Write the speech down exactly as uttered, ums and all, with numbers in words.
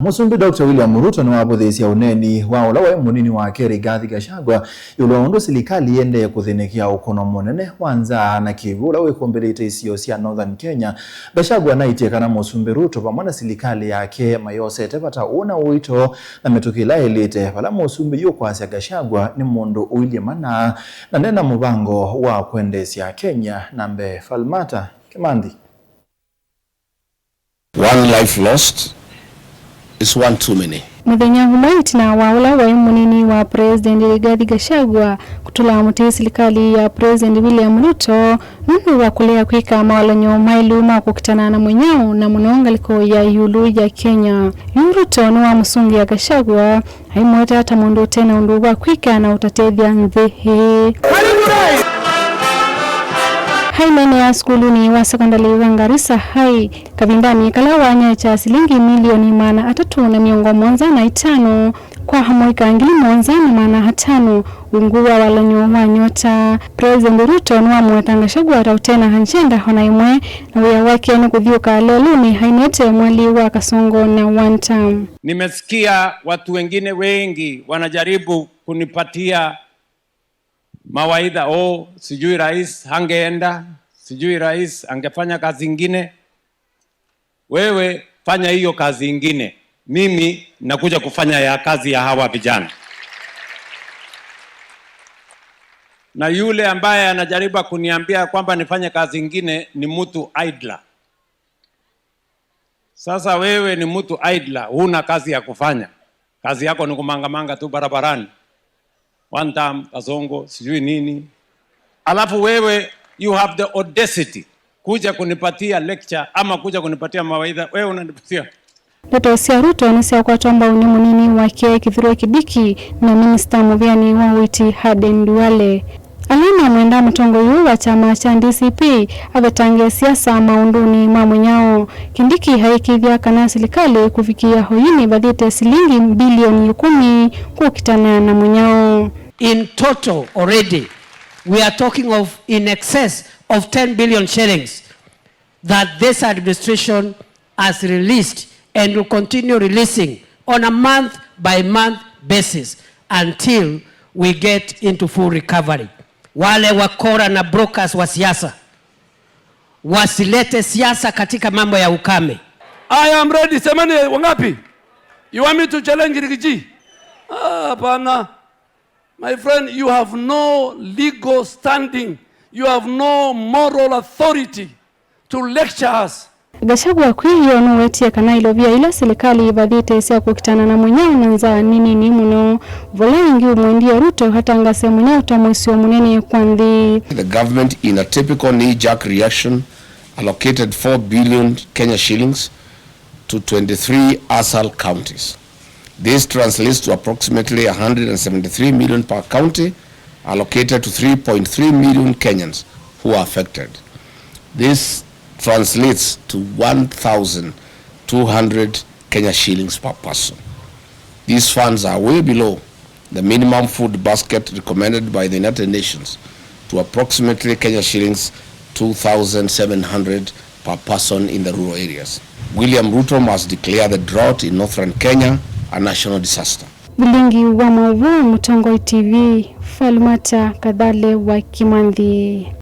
Mũsumbĩ Doctor William Ruto nĩwavũthĩĩsye ũneeni wa ũla waĩ mũnini wake Rigathi Gachagua ĩũlũ wa ũndũ silikalĩ ĩendee kũthĩnĩkĩa ũkũno mũnene wa nzaa na kĩw'ũ ũla wĩkũmbĩlĩte isio sya Northern Kenya. Gachagua naitie kana Mũsumbĩ Ruto vamwe na silikalĩ yake mayosete vata ũũ na ũito na mĩtũkĩ ĩla ĩlĩte, vala mũsumbĩ yu ũkwasya Gachagua nĩ mũndũ ũilye mana na ndena mũvango wa kwendeesya Kenya na mbee. Falmata Kimanthi. One life lost is one too many. Mũthenya ũmwe ĩtina wa ũla waĩ mũnini wa President Rigathi Gachagua kũtũla mũtĩ silikalĩ ya President William Ruto nũndũ wa kũlea kwĩka mawalany'o maĩlu ma kũkitana na mũnyao na mũno ngalĩko ya ĩũlũ ya Kenya, yu Ruto nĩwamũsũngĩa Gachagua aimweta ta mũndũ ũte na ũndũ wa kwĩka na ũtatethya nthĩ ĩĩ. Aineenea sukulunĩ wa sekondalĩ wa Garissa High kavindanĩ kala wanyaĩkya silingi milioni maana atatũ na mĩongo mũonza na itano kwa amũika ngili mũonza na maana atano ungu wa walany'o wa nyota. President Ruto nĩwamũweta Gachagua ta ũte na agenda ona ĩmwe, na wĩa wake nĩ kũthiũka lelũnĩ ainĩte mweli wa Kasongo na one term. Nimesikia watu wengine wengi wanajaribu kunipatia mawaidha, "Oh, sijui rais hangeenda, sijui rais angefanya kazi ingine." Wewe fanya hiyo kazi ingine, mimi nakuja kufanya ya kazi ya hawa vijana. Na yule ambaye anajaribu kuniambia kwamba nifanye kazi ingine ni mtu idler. Sasa wewe ni mtu idler, huna kazi ya kufanya. Kazi yako ni kumangamanga tu barabarani. One term, Kasongo, sijui nini. Alafu wewe, you have the audacity kuja kunipatia lecture ama kuja kunipatia mawaidha. Wewe unanipatia. Ndeto sya Ruto nĩsyakwatwa mbau nĩ mũnini wake Kithure Kindiki na minista mũvĩanĩ wa ũiiti Aden Duale. Ala mamwenda mũtongoi ũũ wa kyama kya D C P avetange siasa maũndũnĩ ma mũnyao. Kindiki aĩkĩĩthya kana silikalĩ kũvikĩa oyu nĩvathĩte silingi mbilioni ĩkũmi kũkitana na mũnyao. In total already, we are talking of in excess of ten billion shillings that this administration has released and will continue releasing on a month by month basis until we get into full recovery. Wale wakora na brokers wa siasa wasilete siasa katika mambo ya ukame. I am ready. Semeni wangapi? You want me to challenge Rigiji? Ah, hapana. My friend, you have no legal standing. You have no moral authority to lecture us. Gachagua kwĩ ĩoo nũwetie kana ilovia ila silikalĩ ĩvathĩte sya kũkitana na mũnyao na nzaa nĩ nini mũno. Vola ĩngĩ ũmwendie Ruto atangase mũnyao ta mũisyo mũnene kwa nthĩ. The government, in a typical knee-jerk reaction, allocated four billion Kenya shillings to twenty-three ASAL counties. This translates to approximately one hundred and seventy-three million per county, allocated to three point three million Kenyans who are affected. This translates to one thousand two hundred Kenya shillings per person. These funds are way below the minimum food basket recommended by the United Nations to approximately Kenya shillings two thousand seven hundred per person in the rural areas. William Ruto must declare the drought in northern Kenya a national disaster. Vilingi wa maũvoo, Mũtongoi T V, Falmata Kathale wa Kimanthi.